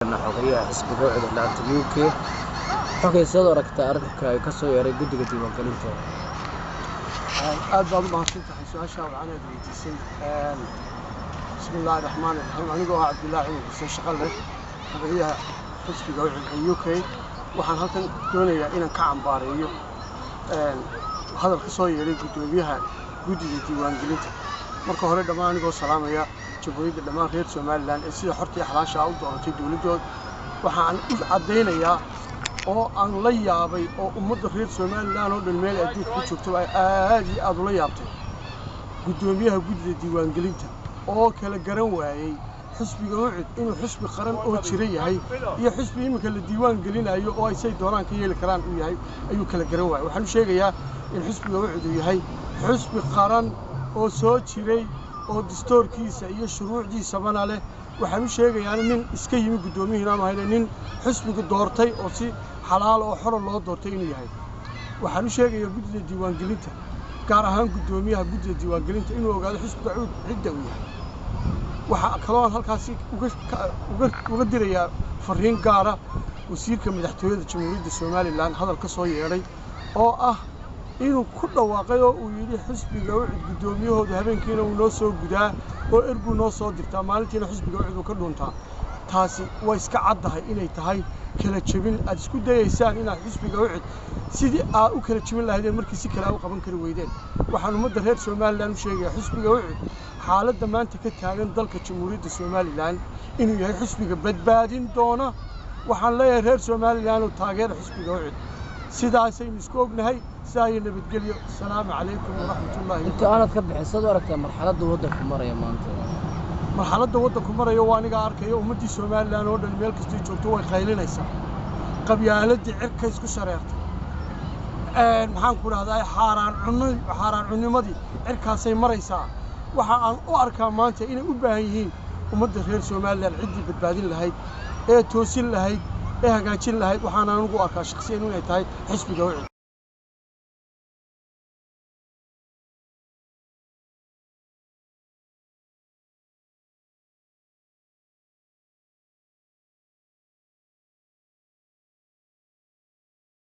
Xogayaha xisbiga UCID laanta UK. Xogay soo aragtaa arrinka ay ka soo yeeray guddiga diiwaangelinta? Aad baad u mahadsan tahay su-aashaa wacan aad weydiisay. Bismi illaahi raxmaani raxiim. Anigoo ah Cabdullaahi Cumar Xuseen Shaqalle, xogayaha xisbiga UCID ee UK, waxaan halkan doonayaa inaan ka cambaareeyo hadal ka soo yeeray guddoomiyaha guddiga diiwaangelinta. Marka hore, dhammaan anigoo salaamaya jamhuuriyadda, dhammaan reer Somaliland ee sida xorta iyo xalaasha ah u dooratay dowladdood, waxaan u caddaynayaa oo aan la yaabay oo ummadda reer Somaliland oo dhan meel adduunka ku joogtaba ay aad iyo aad ula yaabtay guddoomiyaha guddida diiwaangelinta oo kala garan waayey xisbiga UCID inuu xisbi qaran oo jira yahay iyo xisbi iminka la diiwaan gelinayo oo ay say doonaan ka yeeli karaan uu yahay ayuu kala garan waayey. Waxaan u sheegayaa in xisbiga UCID uu yahay xisbi qaran oo soo jiray oo dastuurkiisa iyo shuruucdiisabana leh. Waxaan u sheegayaa nin iska yimi guddoomiyihii inaanu hayna, nin xisbigu doortay oo si xalaal oo xora loo doortay inuu yahay. Waxaan u sheegayaa guddida diiwaangelinta, gaar ahaan guddoomiyaha guddida diiwaangelinta, inuu ogaado xisbiga UCID cidda uu yahay. Waxaa kaloo aan halkaasi uga dirayaa fariin gaara wasiirka madaxtooyada Jamhuuriyadda Somaliland hadal ka soo yeedhay oo ah inuu ku dhawaaqay oo uu yidhi xisbiga UCID guddoomiyahoodu habeenkiina uu noo soo gudaa oo erguu noo soo dirtaa, maalintiina xisbiga UCID uu ka dhuuntaa. Taasi way iska caddahay inay tahay kala jebin aad isku dayaysaan inaad xisbiga UCID sidii aad u kala jebin lahaydeen markii si kale aa u qaban kari weydeen. Waxaan ummadda reer Somaliland u sheegayaa xisbiga UCID xaaladda maanta ka taagan dalka Jamhuuriyadda Somaliland inuu yahay xisbiga badbaadin doona. Waxaan leeyahay reer Somaliland oo taageera xisbiga UCID. Sidaasaynu isku ognahay, sidaa iyo nabadgelyo. Asalaamu calaykum waraxmatullaahi. Inta aanad ka bixin, saad u aragtaa marxaladda waddanku maraya maanta? Marxaladda waddanku marayo waa anigaa arkaya. Ummaddii Somaliland oo dhan meel kastay joogto way qaylinaysaa. Qabyaaladii cirka isku shareertay, maxaan ku dhahdaa, xaaraan cunno, xaaraan cunnimadii cirkaasay maraysaa. Waxa aan u arkaa maanta inay u baahan yihiin ummadda reer Somaliland ciddii badbaadin lahayd ee toosin lahayd ee hagaajin lahayd. Waxaan anigu arkaa shakhsiyan inay tahay xisbiga UCID.